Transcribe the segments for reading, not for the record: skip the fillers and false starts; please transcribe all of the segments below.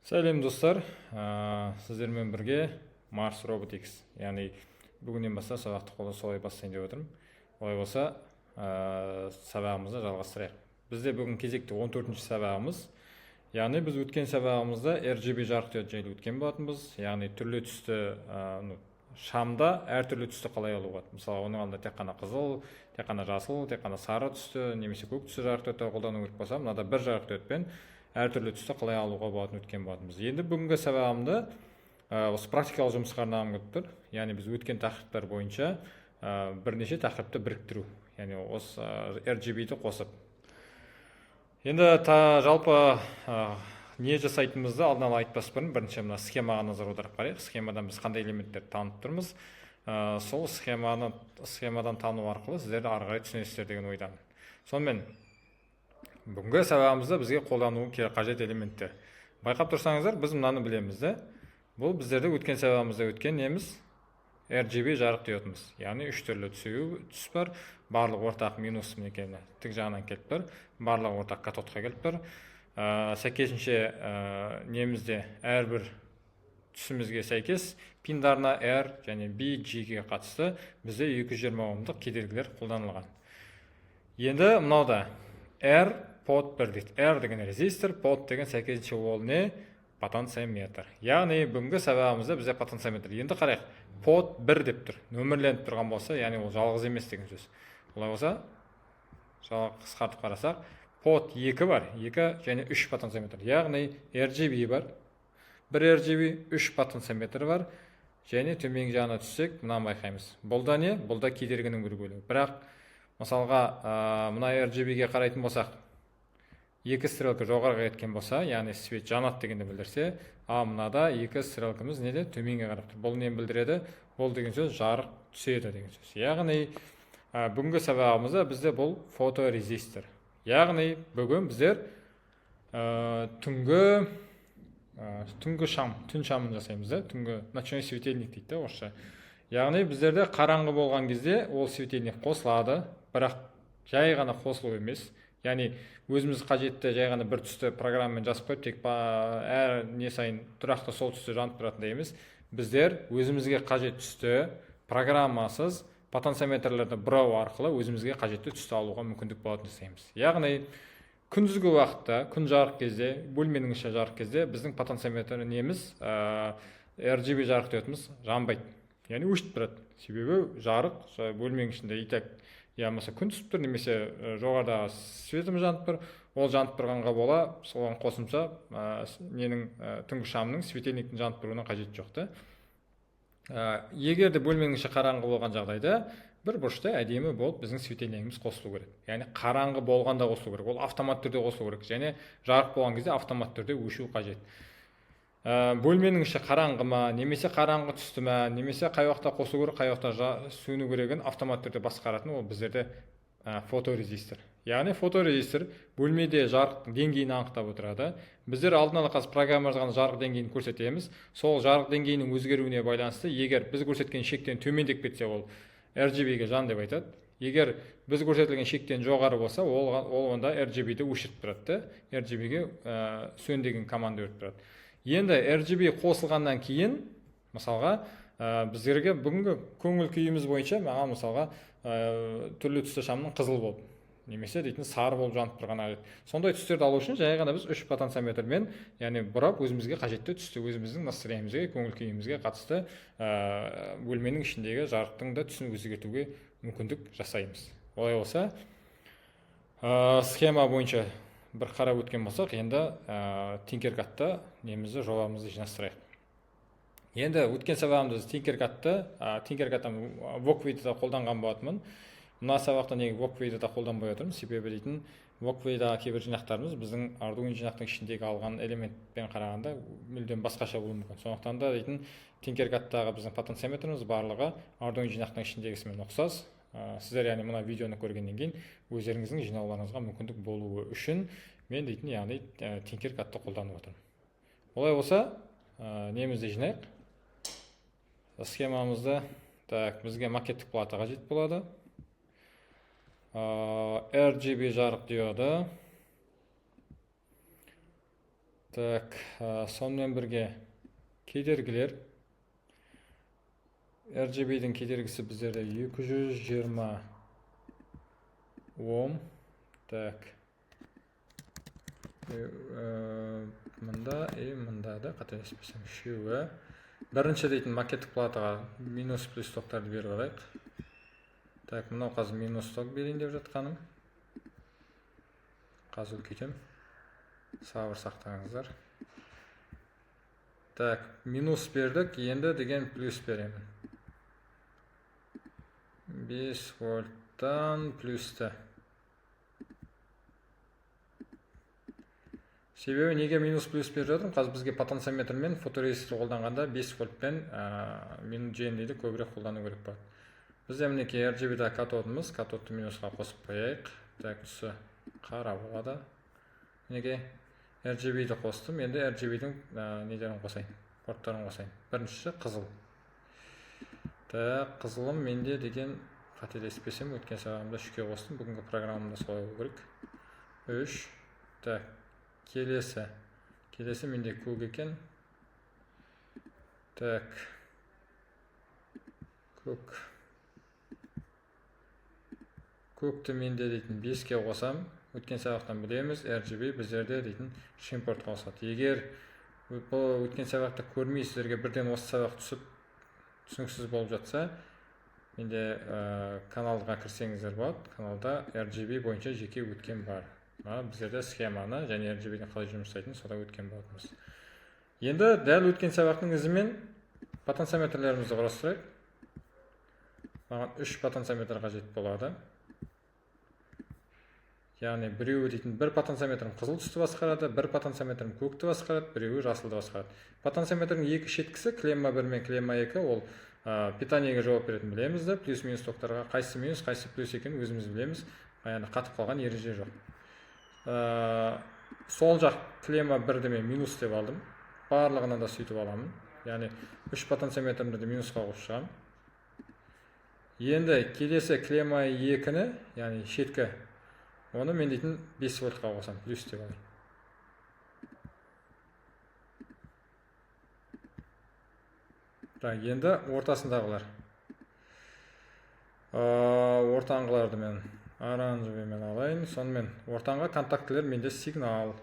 Сәлем, достар! Сіздермен бірге Марс Robotics, яғни бүгіннен бастап сабақты қолда солай бастайын деп отырмын. Олай болса, сабағымызды жалғастырайық. Бізде бүгін кезекті 14 сабағымыз. Яғни біз өткен сабағымызда RGB жарық диод жайлы өткен болатынбыз. Яғни түрлі түсті ну, шамда әртүрлі түсті қалай алуға болады. Мысалы, оның алдында тек қана қызыл, тек қана жасыл, тек қана сары түсті немесе көк түсті жарық диодтар қолдану керек болса, мынада бір жарық диодпен әртүрлі түсті қалай алуға болатынын өткен болатынбыз. Енді бүгінгі сабағымды осы практикалық жұмысқа арнағым келіп тұр. Яғни біз өткен тақырыптар бойынша бірнеше тақырыпты біріктіру, яғни осы RGB-ді қосып. Енді жалпы не жасайтынымызды алдын ала айтпас бұрын бірінші мына схемаға назар аударып қарайық. Схемадан біз қандай элементтерді танып тұрмыз, сол схемадан тану арқылы сіздер ары қарай түсінесіздер деген ойдамын. Сонымен, бүгінгі сабағымызда бізге қолдану қажет элементтер. Байқап тұрсаңыздар, біз мынаны білеміз да. Бұл біздерде өткен сабағымызда өткен неміз, RGB жарық диодымыз. Яғни үш түрлі түс бар, барлық ортақ минус мінекей мына тік жағынан келіп тұр, барлығы ортақ катодқа келіп тұр. Сәйкесінше немізде әрбір түсімізге сәйкес пиндарына R және B, G-ге қатысты бізде 220 омдық кедергілер қолданылған. Енді мынауда R под 1 дейді. R деген резистор, под деген сәйкесінше ол не? Потенциометр. Яғни бүгінгі сабағымызда бізде потенциометр. Енді қарайық, под 1 деп тұр. Нөмірленіп тұрған болса, яғни ол жалғыз емес деген сөз. Олай болса, қысқартып қарасақ, под 2 бар, 2 және 3 потенциометр. Яғни RGB бар, 1 RGB, 3 потенциометр бар. Және төменгі жағына түссек, мынаны байқаймыз. Бұл да не? Бұл да кедергінің бір бөлігі. Бірақ мысалға, мына RGB-ге қарайтын болсақ, екі стрелка жоғарыға кеткен болса, яғни свет жанады дегенді білдірсе, а мынада екі стрелкамыз неде? Төменге қарап тұр. Бұл нені білдіреді? Бұл деген сөз жарық түседі деген сөз. Яғни бүгінгі сабағымызда бізде бұл фоторезистор. Яғни бүгін біздер түнгі шам, түн шамын жасаймыз да, түнгі ночной светильник дейді да орысша. Яғни біздерде қараңғы болған кезде ол светильник қосылады, бірақ жай ғана қосылу емес. Яғни өзіміз қажетті жай ғана бір түсті программамен жазып қойып, тек әр не сайын тұрақты сол түсті жанып тұратындай емес. Біздер өзімізге қажет түсті программасыз потенциометрлерді бұрау арқылы өзімізге қажетті түсті алуға мүмкіндік болатын жасаймыз. Яғни күндізгі уақытта, күн жарық кезде, бөлменің іші жарық кезде біздің потенциометр неміз, RGB жарық диодымыз жанбайды, яғни өшіп тұрады. Себебі жарық бөлменің ішінде и так я болмаса күн түсіп тұр немесе жоғарыдағы светіміз жанып тұр. Ол жанып тұрғанға бола, соған қосымша ненің, түнгі шамның, светильниктің жанып тұруына қажеті жоқ та. Егер де бөлменің іші қараңғы болған жағдайда, бір бұрышта әдемі болып біздің светильнигіміз қосылу керек. Яғни қараңғы болғанда қосылу керек, ол автомат түрде қосылу керек және жарық болған кезде автомат түрде өшу қажет. Бөлменің іші қараңғы ма немесе қараңғы түсті ма, немесе қай уақытта қосу керек, қай уақытта сөну керегін автомат түрде басқаратын ол біздерде фоторезистор. Яғни фоторезистор бөлмеде жарық деңгейін анықтап отырады. Біздер алдын ала қазір программа жазғанда жарық деңгейін көрсетеміз. Сол жарық деңгейінің өзгеруіне байланысты, егер біз көрсеткен шектен төмендеп кетсе, ол RGB-ге жан деп айтады. Егер біз көрсетілген шектен жоғары болса, ол онда RGB-ді өшіріп тұрады да, RGB-ге сөн деген команда беріп тұрады. Енді RGB қосылғаннан кейін, мысалға, біздерге бүгінгі көңіл күйіміз бойынша маған, мысалға, түрлі түсті шамның қызыл болып немесе дейтін сары болып жанып тұрған қажет. Сондай түстерді алу үшін жай ғана біз үш потенциометрмен, яғни бұрап, өзімізге қажетті түсті, өзіміздің настроениемізге, көңіл күйімізге қатысты бөлменің ішіндегі жарықтың да түсін өзгертуге мүмкіндік жасаймыз. Олай болса, схема бойынша бір қарап өткен болсақ, енді Tinkercad-та немізді, жобамызды жинастырайық. Енді өткен сабағымда біз Tinkercad-ты, Tinkercad-тан Wokwi-ді қолданған болатынмын. Мына сабақта неге Wokwi-ді да қолданбай отырмын? Себебі дейтін Wokwi-дағы кейбір жинақтарымыз біздің Arduino жинақтың ішіндегі алған элементпен қарағанда мүлдем басқаша болуы мүмкін. Сондықтан да дейтін Tinkercad-тағы біздің потенциометріміз барлығы Arduino жинақтың ішіндегісімен ұқсас. Сіздер, яғни мына видеоны көргеннен кейін өздеріңіздің жинауларыңызға мүмкіндік болуы үшін мен дейтін, яғни Tinkercad-ты қолданып отырмын. Олай болса, немізді жинайық, схемамызды. Так, бізге макеттік плата қажет болады, RGB жарық диоды. Так, сонымен бірге кедергілер. RGB-дің кедергісі біздерде 220 ом. Так. Мында и мында да қателеспесем үшеуі. Бірінші дейтін макеттік платаға минус плюс токтарды беріп алайық. Так, мынау қазір минус ток берейін деп жатқаным. Қазір үлкейтемін. Сабыр сақтаңыздар. Так, минус бердік, енді деген плюс беремін. 5 вольттан плюсті. Себебі неге минус плюс беріп жатырмын? Қазір бізге потенциометр мен фоторезистор қолданғанда 5 вольтпен минус GND-ді көбірек қолдану керек болады. Бізде мінекей RGB-да катодымыз, катодты минусқа қосып қояйық. Так, түсі қара болады. Мінекей RGB-ді қостым. Енді RGB-дің нелерін қосайын, порттарын қосайын. Біріншісі қызыл. Так, қызылым менде деген қателеспесем өткен сабағымда 3-ке қостым. Бүгінгі программамда солай болу керек. 3. Так, келесі. Келесі менде көк екен. Так. Көк. Көкті менде дейтін 5-ке қосам. Өткен сабақтан білеміз, RGB біздерде дейтін шимпортқа қосады. Егер бұл өткен сабақты көрмей сіздерге бірден осы сабақ түсіп түсініксіз болып жатса, менде каналға кірсеңіздер болады. Каналда RGB бойынша жеке өткен бар. Біздерде схеманы және RGB-дің қалай жұмыс жасайтынын сода өткен болатынбыз. Енді дәл өткен сабақтың ізімен потенциометрлерімізді құрастырайық. Маған 3 потенциометр қажет болады. Яғни біреуі дейтін бір потенциометрім қызыл түсті басқарады, бір потенциометрім көкті басқарады, біреуі жасылды басқарады. Потенциометрдің екі шеткісі клемма 1 мен клемма 2, ол питаниеге жауап беретінін білеміз де, плюс минус токтарға қайсысы минус, қайсысы плюс екенін өзіміз білеміз. Яғни қатып қалған ереже жоқ. Сол жақ клемма 1-ді мен минус деп алдым. Барлығынан да сөйтіп аламын. Яғни 3 потенциометрімді де минусқа қосып шығамын. Енді келесі клемма 2-ні, яғни шеткі, оны мен дейтін 5 вольтқа қосамын, плюс деп алайын. Так, енді ортасындағылар. Ортаңғыларды мен оранжевыймен алайын. Сонымен ортаңғы контактілер менде сигнал.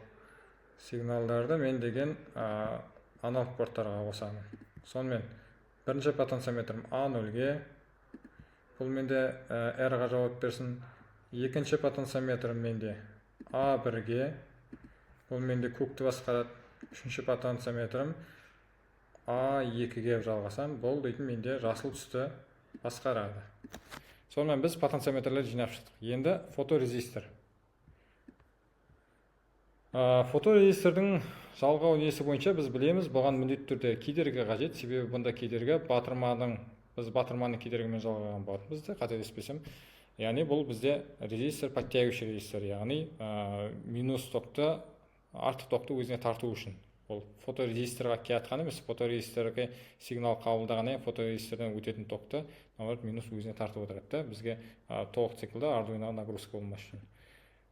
Сигналдарды мен деген аналог порттарға қосамын. Сонымен бірінші потенциометрім А0-ге, бұл менде R-ға жауап берсін. Екінші потенциометрім менде А1-ге, бұл менде көкті басқарады. Үшінші потенциометрім А2-ге жалғасам, бұл дейтін менде жасыл түсті басқарады. Сонымен біз потенциометрлерді жинап шықтық. Енді фоторезистор. Фоторезистордың жалғау несі бойынша біз білеміз, бұған міндетті түрде кедергі қажет. Себебі бұнда кедергі біз батырманың кедергімен жалғаған болатынбыз да, қателеспесем. Яғни бұл бізде резистор, подтягивающий резистор, яғни минус токты, артық токты өзіне тарту үшін. Ол фоторезисторға келатқан емес, фоторезисторға сигнал қабылдағаннан кейін фоторезистордан өтетін токты, наоборот, минус өзіне тартып отырады да, бізге толық циклда Arduino-ға нагрузка болмас үшін.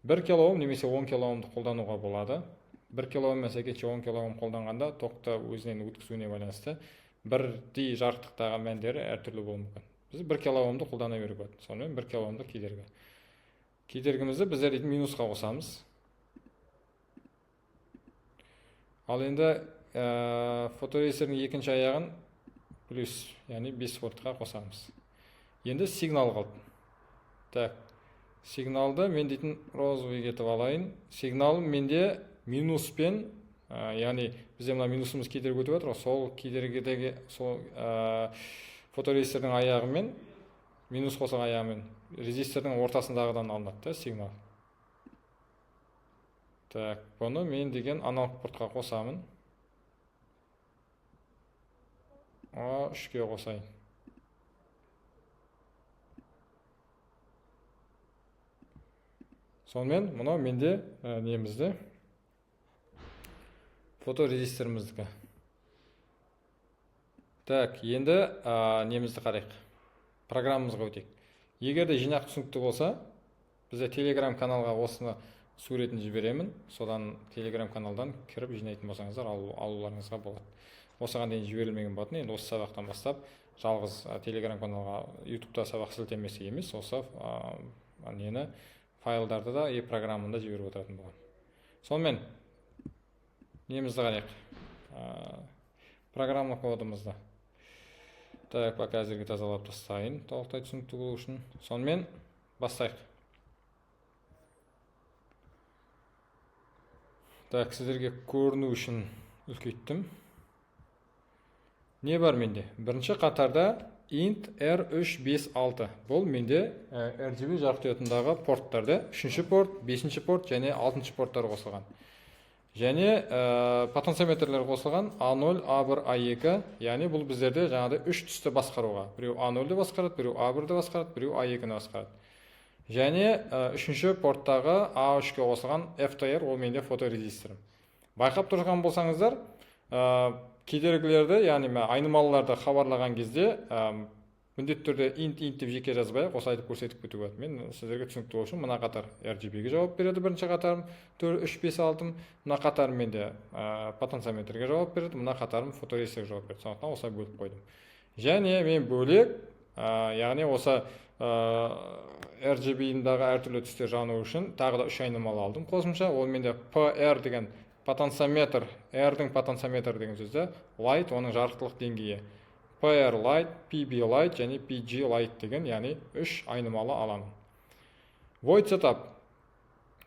1 килоом немесе 10 килоомды қолдануға болады. 1 килоом мен сәйкесінше 10 килоом қолданғанда токты өзінен өткізуіне байланысты бірдей жарықтықтағы мәндері әртүрлі болуы мүмкін. Біз 1 килоомды қолдана беруге болады. Сонымен 1 килоомды кедергі. Кедергімізді біздер дейтін минусқа қосамыз. Ал енді фоторезистордың екінші аяғын плюс, яғни 5 вольтқа қосамыз. Енді сигнал қалды. Так, сигналды мен дейтін розовый кетіп алайын. Сигнал менде минуспен, яғни бізде мына минусымыз кедергі өтіп жатыр ғой, сол кедергідегі сол фоторезистордың аяғымен, минус қосылған аяғымен резистордың ортасындағыдан алынады да сигнал. Так, бұны мен деген аналог портқа қосамын. А3-ке қосайын. Сонымен мынау менде немізді фоторезисторымыздікі. Так, енді немізді қарайық. Программамызға өтейік. Егер де жинақ түсінікті болса, бізде Telegram каналға осыны Суретін жіберемін, содан Телеграм каналдан кіріп жинайтын болсаңыздар, алуларыңызға болады. Осыған дейін жіберілмеген болатын. Енді осы сабақтан бастап жалғыз Телеграм каналға, Ютубта сабақ сілтемесі емес, осы нені, файлдарды да и программаны да жіберіп отыратын боламын. Сонымен, немізді қарайық, программа кодымызды. Так, пока әзірге тазалап тастайын, толықтай түсінікті болу үшін. Сонымен, бастайық. Так, сіздерге көріну үшін үлкейттім. Не бар менде? Бірінші қатарда int R356. Бұл менде RGB жарық порттарды, үшінші порт, бесінші порт және алтыншы порттар қосылған. Және потенциометрлер қосылған A0, A1, A2, яғни бұл біздерде жаңағыдай үш түсті басқаруға. Біреу A0-ды басқарады, біреу A1-ді басқарады, біреу A2-ні басқарады. Және үшінші порттағы A3-ке қосылған FTR, ол менде фоторезисторым. Байқап тұрған болсаңыздар, кедергілерді, яғни айнымалыларды хабарлаған кезде міндетті түрде int int деп жеке жазбай ақ осылай айтып көрсетіп кетуге болады. Мен сіздерге түсінікті болу үшін мына қатар RGB-ге жауап береді, бірінші қатарым 4, 3, 5, 6. Мына қатарым менде потенциометрге жауап береді, мына қатарым фоторезисторге жауап береді. Сондықтан осылай бөліп қойдым. Және мен бөлек, яғни осы RGB-дағы әртүрлі түстер жану үшін тағы да үш айнымалы алдым қосымша. Ол менде PR деген потенциометр, R-дің потенциометр деген сөзді, light, оның жарықтылық деңгейі. PR light, PB light және PG light деген, яғни үш айнымалы аламын. Void setup,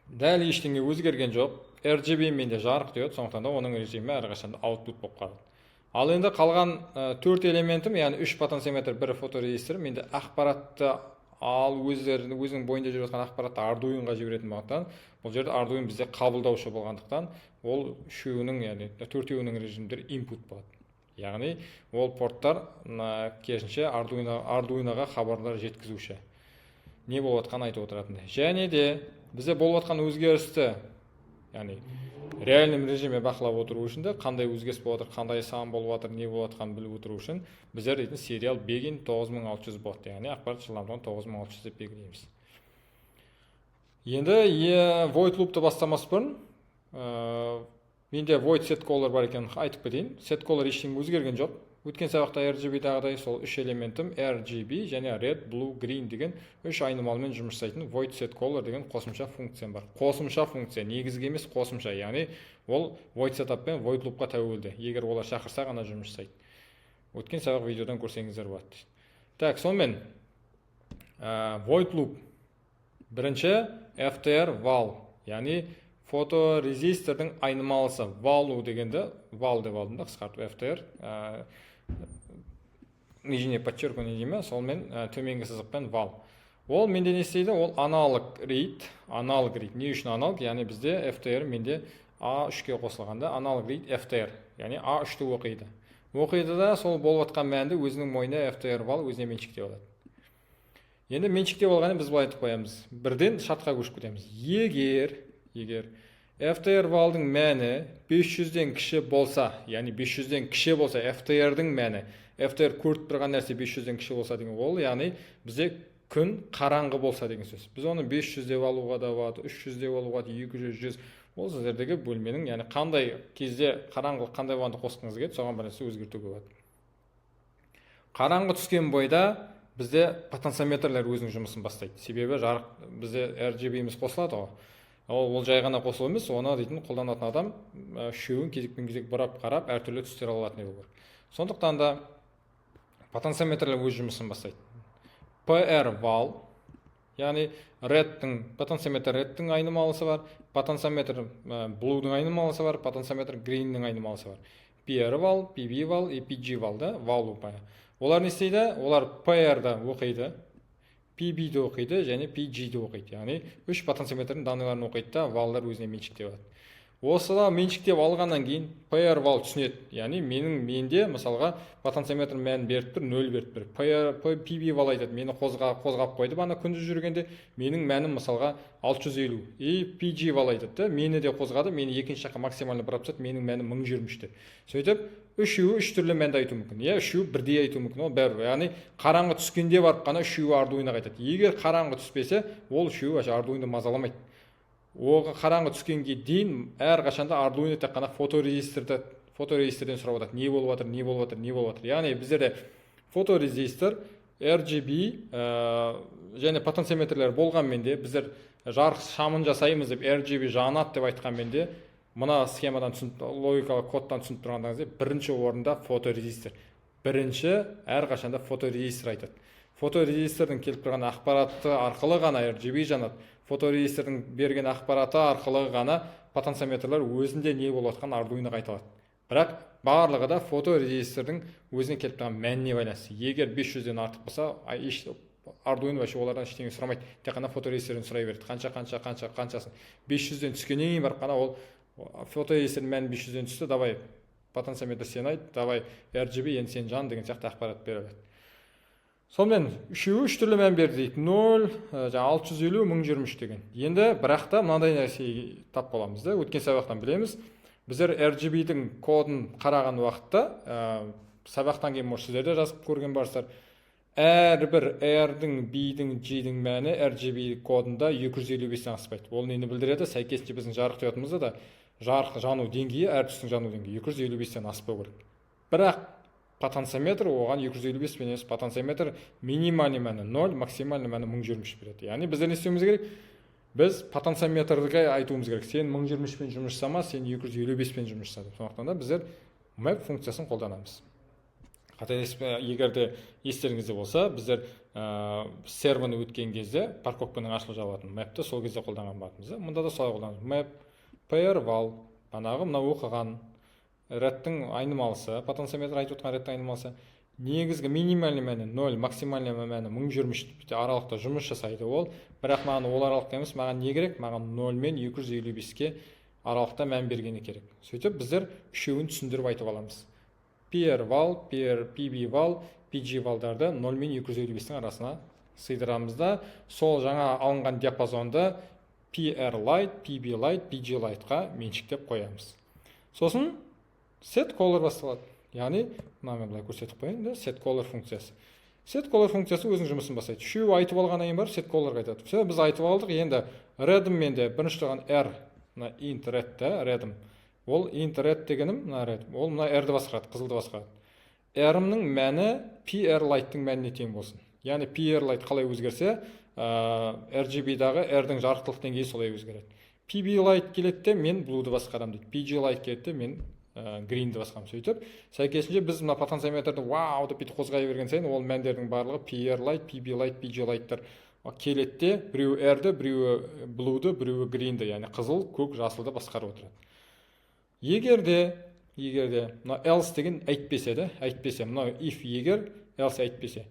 дәл ештеңе өзгерген жоқ. RGB менде жарық диод, сондықтан да оның режимі әрқашан output болып қалады. Ал енді қалған төрт элементім, яғни үш потенциометр, бір фоторезистор, менде ақпаратты ал өздері өзінің бойында жүріп жатқан ақпаратты Ардуиноға жіберетін болғандықтан, бұл жерде Ардуино бізде қабылдаушы болғандықтан, ол үшеуінің, яғни төртеуінің режимдері input болады. Яғни ол порттар керісінше Ардуиноға хабарлар жеткізуші, не болып жатқанын айтып отыратын. Және де бізде болып жатқан өзгерісті, яғни реальном режиме бақылап отыру үшін де, қандай өзгеріс болып жатыр, қандай сан болып жатыр, не болып жатқанын біліп отыру үшін біздер дейтін serial begin 9600 болады, яғни ақпарат жылдамдығын 9600 деп белгілейміз. Енді void loop ты бастамас бұрын менде void set color бар екенін айтып кетейін. Set color, ештеңе өзгерген жоқ. Өткен сабақта RGB-дағыдай сол үш элементім RGB және red, blue, green деген үш айнымалымен жұмыс жасайтын void set color деген қосымша функциям бар. Қосымша функция, негізгі емес, қосымша, яғни ол void setup пен void loop қа тәуелді. Егер олар шақырса ғана жұмыс жасайды. Өткен сабақ видеодан көрсеңіздер болады. Так, сонымен, void loop бірінші FTR val, яғни фоторезистордың айнымалысы value дегенді val деп алдым да, қысқартып FTR, нижнее подчеркивание дей ме, сонымен төменгі сызықпен val. Ол менде не істейді? Ол analog read. Analog read не үшін аналог? Яғни бізде FTR менде A3-ке қосылғанда analog read FTR, яғни A3-ті оқиды. Оқиды да, сол болып жатқан мәнді өзінің мойнына FTR val өзіне меншіктеп алады. Енді меншіктеп алғаннан біз былай айтып қоямыз, бірден шартқа көшіп кетеміз. Егер FTR val дың мәні 500-ден кіші болса, яғни 500-ден кіші болса FTR-дің мәні, FTR көріп тұрған нәрсе 500-ден кіші болса деген, ол яғни бізде күн қараңғы болса деген сөз. Біз оны 500 деп алуға да болады, 300 деп алуға болады, 200, 100. Ол сіздердегі бөлменің, яғни қандай кезде қараңғылық қандай болғанды қосқыңыз келеді, соған байланысты өзгертуге болады. Қараңғы түскен бойда бізде потенциометрлер өзінің жұмысын бастайды, себебі жарық бізде RGB-міз қосылады ғой. Ол жай ғана қосылу емес, оны дейтін қолданатын адам үшеуін кезекпен кезек бұрап қарап, әртүрлі түстер ала алатын болу керек. Сондықтан да потенциометрлер өз жұмысын бастайды. PR val, яғни red-тің, потенциометр red-тің айнымалысы бар, потенциометр blue-дың айнымалысы бар, потенциометр green-нің айнымалысы бар. PR val, PB val и PG val да, value. Олар не істейді? Олар PR-ді оқиды, PB-ді оқиды және PG-ді оқиды, яғни үш потенциометрдің данный ларын оқиды да, val дар өзіне меншіктеп алады. Осыда меншіктеп алғаннан кейін PR val түсінеді, яғни менің менде мысалға потенциометр мәнін беріп тұр, нөл беріп тұр. PR, PB val айтады: мені қозғап қойды ана күндіз жүргенде, менің мәнім мысалға 650. И PG val айтады да, мені де қозғады, мені екінші жаққа максимально бұрап тастады, менің мәнім 1023 деп. Сөйтіп үшеуі үш түрлі мәнді айтуы мүмкін, иә, үшеуі бірдей айтуы мүмкін, ол бәрібір. Яғни қараңғы түскенде барып қана үшеуі Ардуиноға айтады. Егер қараңғы түспесе, ол үшеуі вообще Ардуиноны мазаламайды. Оға қараңғы түскенге дейін әрқашанда Arduino тек қана фоторезисторден сұрап отырады. Не болып жатыр, не болып жатыр, не болып жатыр. Яғни біздерде фоторезистор, RGB және потенциометрлер болғанмен де, біздер жарық шамын жасаймыз деп, RGB жанады деп айтқанмен де, мына схемадан түсініп, логикалық кодтан түсініп тұрғандарыңыздай, бірінші орында фоторезистор. Бірінші әрқашанда фоторезистор айтады. Фоторезистордың келіп тұрған ақпараты арқылы ғана RGB жанады. Фоторезистордың берген ақпараты арқылы ғана потенциометрлер өзінде не болып жатқанын Arduinoға айта алады. Бірақ барлығы да фоторезистордың өзіне келіп тұрған мәніне байланысты. Егер 500-ден артық болса, Arduino вообще олардан ештеңе сұрамайды, тек қана фоторезисторден сұрай береді. Қанша, қанша, қанша, қаншасын. 500-ден түскеннен кейін барып қана ол фоторезистордың мәні 500-ден түсті, давай потенциометр сен айт, давай RGB енді сен жан деген сияқты ақпарат бере алады. Сонымен үшеуі үш түрлі мән берді дейді. 0, жаңа 650, 1023 деген. Енді бірақ та мынандай нәрсеге тап боламыз да, өткен сабақтан білеміз. Біздер RGB-дің кодын қараған уақытта, сабақтан кейін может сіздер де жазып көрген барсыздар, әрбір R-дің, B-дің, G-дің мәні RGB кодында 255-тен аспайды. Ол нені білдіреді? Сәйкесінше біздің жарық диодымызда да жарық жану деңгейі, әр түстің жану деңгейі 255-тен аспау керек. Бірақ потенциометр оған 255 пен емес, потенциометр минимальный мәні 0, максимальный мәні 1023 береді. Яғни біздер не істеуіміз керек? Біз потенциометрге айтуымыз керек: сен 1023 пен жұмыс жасама, сен 255 пен жұмыс жаса деп. Сондықтан да біздер map функциясын қолданамыз. Қателеспе, егер де естеріңізде болса, біздер сервоны өткен кезде парковканың ашылып жабылатын mapті сол кезде қолданған болатынбыз. Мұнда да солай қолданамыз. Map pr val, бағанағы мынау оқыған red-тің айнымалысы, потенциометр айтып отқан red-тің айнымалысы, негізгі минимальный мәні 0, максимальный мәні 1023 аралықта жұмыс жасайды ол. Бірақ маған ол аралықта емес, маған не керек? Маған 0 мен 255-ке аралықта мән бергені керек. Сөйтіп біздер үшеуін түсіндіріп айтып аламыз. PR val, PR, PB val, PG valдарды 0 мен 255-тің арасына сыйдырамыз да, сол жаңа алынған диапазонды PR light, PB light, PG lightқа меншіктеп қоямыз. Сосын set color басталады. Яғни мына мен былай көрсетіп қояйын да, set color функциясы. Set color функциясы өзінің жұмысын бастайды. Үшеуі айтып алғаннан кейін барып set colorға айтады. Все, біз айтып алдық. Енді red-ім менде бірінші тұрған R, мына int red та, red-ім. Ол int red дегенім мына red. Ол мына R-ді басқарады, қызылды басқарады. R-імнің мәні PR light-тың мәніне тең болсын. Яғни PR light қалай өзгерсе, RGB-дағы R-дің жарықтылық деңгейі солай өзгереді. PB light келеді де, мен blue-ды басқарамын дейді. PG light келеді де, мен green-ді басқарамын. Сөйтіп, сәйкесінше біз мына потенциометрді вау деп бүйтіп қозғай берген сайын ол мәндердің барлығы PR light, PB light, PG light-тар келеді де, біреуі R-ді, біреуі blue-ды, біреуі green-ді, яғни қызыл, көк, жасылды басқарып отырады. Егер де мына else деген әйтпесе де, әйтпесе, мынау if егер, else әйтпесе.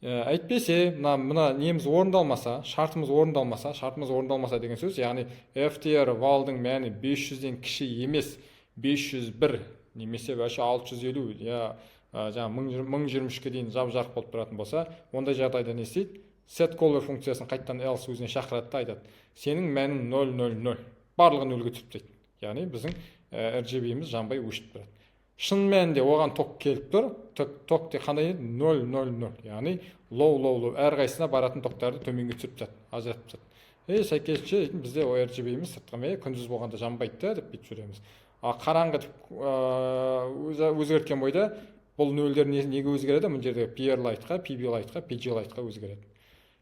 Әйтпесе мына неміз орындалмаса, шартымыз орындалмаса, шартымыз орындалмаса деген сөз, яғни FTR val-дың мәні 500-ден кіші емес, 501 немесе вообще 650 я жаңа 1023-ке дейін жап жарық болып тұратын болса, ондай жағдайда не істейді? Set color функциясын қайтадан else өзіне шақырады да айтады: сенің мәнің 0 0 0, барлығы нөлге түсіп тастайды. Яғни біздің RGB-міз жанбай өшіп тұрады. Шын мәнінде оған ток келіп тұр. Ток те қандай еді? 0 0 0, яғни low, low, low, әрқайсысына баратын токтарды төменге түсіріп тастады, ажыратып тастады. И сәйкесінше бізде RGB-міз сыртқа күндіз болғанда жанбайды да деп бүйтіп жүреміз. А қараңғы деп өзгерткен бойда бұл нөлдер неге өзгереді? Мына жерде PR lightқа, PB lightқа, PG lightқа өзгереді.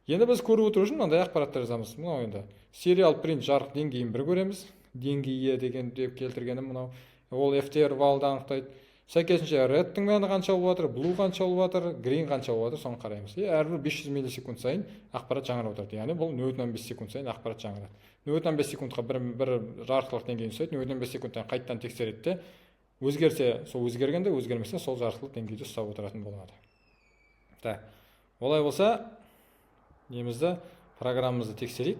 Енді біз көріп отыру үшін мынандай ақпараттар жазамыз. Мынау енді serial print, жарық деңгейін бір көреміз. Деңгейі деген деп келтіргенім мынау. Ол FTR val-ды анықтайды. Сәйкесінше red-тің мәні қанша болып жатыр, blue қанша болып жатыр, green қанша болып жатыр, соны қараймыз. И әрбір 500 миллисекунд сайын ақпарат жаңарып отырады. Яғни бұл 0,5 секунд сайын ақпарат жаңарады. 0,5 секундқа бір жарықтылық деңгейін ұстайды, 0,5 секундтан қайтадан тексереді де, өзгерсе сол өзгергенде, өзгермесе сол жарықтылық деңгейді ұстап отыратын болады. Так, олай болса немізді, программамызды тексерейік.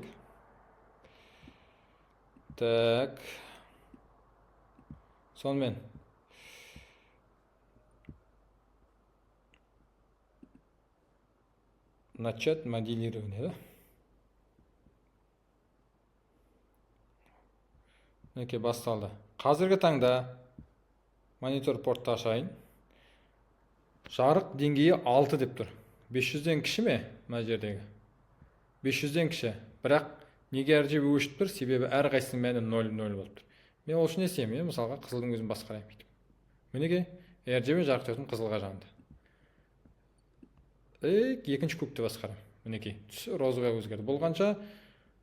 Так, сонымен начать моделирование да. Мінекей, басталды. Қазіргі таңда монитор портты ашайын. Жарық деңгейі 6 деп тұр. 500-ден кіші ме? Мына жердегі 500-ден кіші, бірақ Неге RGB өшіп тұр? Себебі әрқайсысының мәні 0 0 болып тұр. Мен ол үшін не істеймін? Мен, мысалға, қызылдың өзін басқарайын бүйтіп. Мінекей, RGB жарық диодым қызылға жанды. Екінші көкті басқарамын. Мінекей, түсі розовый ға өзгерді. Бұл қанша?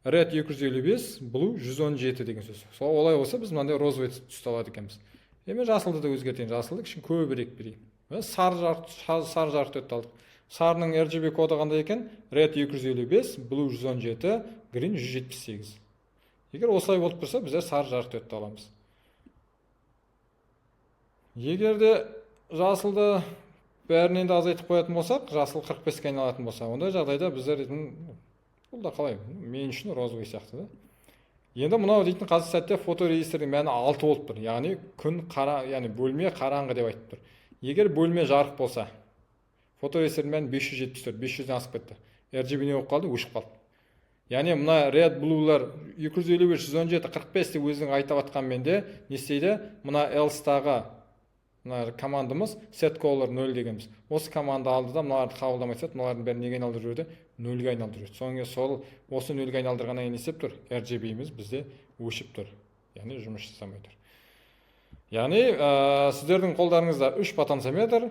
Red 255, blue 117 деген сөз. Сол олай болса, біз мынандай розовый түсті алады екенбіз. Мен жасылды да өзгертейін, жасылды кішкене көбірек берейін. Сары жарық, сары жарық диодты алдық. Сарының RGB коды қандай екен? Red 255, blue 117, green 178. Егер осылай болып тұрса, біздер сары жарық диодты аламыз. Егер де жасылды бәрінен де азайтып қоятын болсақ, жасыл 45-ке айналатын болса, ондай жағдайда біздер дейтін, бұл да қалай, мен үшін розовый сияқты да. Енді мынау дейтін қазір сәтте фоторезистордің мәні 6 болып тұр, яғни күн қара, яғни бөлме қараңғы деп айтып тұр. Егер бөлме жарық болса, фоторезистордің мәні 574, 500-ден асып кетті. RGB не болып қалды? Өшіп қалды. Яғни мына red, blue лар 255, 117, 45 деп өзінің айтып жатқанмен де, не істейді? Мына else-тағы мына командамыз set color 0 дегенбіз, осы команда алды да, мыналарды қабылдамай тастады. Мыналардың бәрін неге айналдырып жіберді? Нөлге айналдырып жіберді. Содан кейін сол осы нөлге айналдырғаннан кейін не істеп тұр? RGB-міз бізде өшіп тұр, яғни жұмыс жасамай тұр. Яғни сіздердің қолдарыңызда үш потенциометр,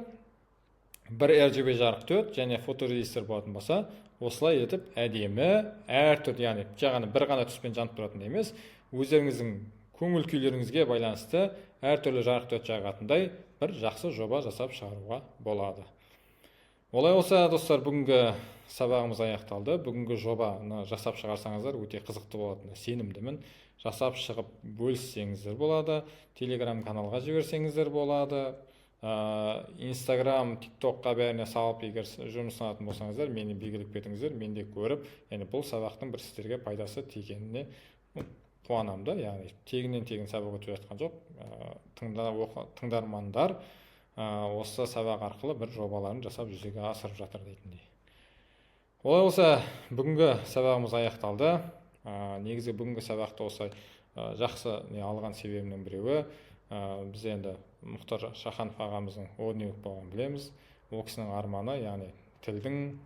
бір RGB жарық диод және фоторезистор болатын болса, осылай етіп әдемі әртүрлі, яғни жай ғана бір ғана түспен жанып тұратын емес, өздеріңіздің көңіл күйлеріңізге байланысты әртүрлі жарық диод жағатындай бір жақсы жоба жасап шығаруға болады. Олай болса, достар, бүгінгі сабағымыз аяқталды. Бүгінгі жобаны жасап шығарсаңыздар, өте қызықты болатынына сенімдімін. Жасап шығып, бөліссеңіздер болады, Телеграм каналға жіберсеңіздер болады, Инстаграм, Тик Токқа, бәріне салып, егер жұмыстанатын болсаңыздар, мені белгілеп кетіңіздер. Мен де көріп, яғни бұл сабақтың бір сіздерге пайдасы тигеніне қуанамын да. Яғни тегіннен тегін сабақ өтіп жатқан жоқ. Тыңдармандар осы сабақ арқылы бір жобаларын жасап, жүзеге асырып жатыр дейтіндей. Олай болса, бүгінгі сабағымыз аяқталды. Негізі бүгінгі сабақты осылай жақсы не алған себебімнің біреуі, біз енді Мұхтар Шаханов ағамыздың о дүниелік болғанын білеміз. Ол кісінің арманы, яғни тілдің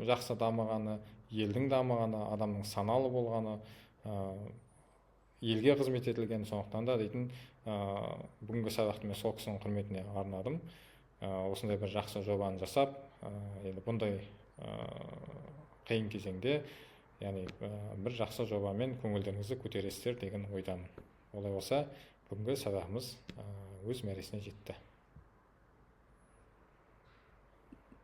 жақсы дамығаны, елдің дамығаны, адамның саналы болғаны, елге қызмет етілген. Сондықтан да дейтін, бүгінгі сабақты мен сол кісінің құрметіне арнадым. Осындай бір жақсы жобаны жасап, енді бұндай қиын кезеңде, яғни бір жақсы жобамен көңілдеріңізді көтересіздер деген ойдамын. Олай болса, бүгінгі сабағымыз өз мәресіне жетті.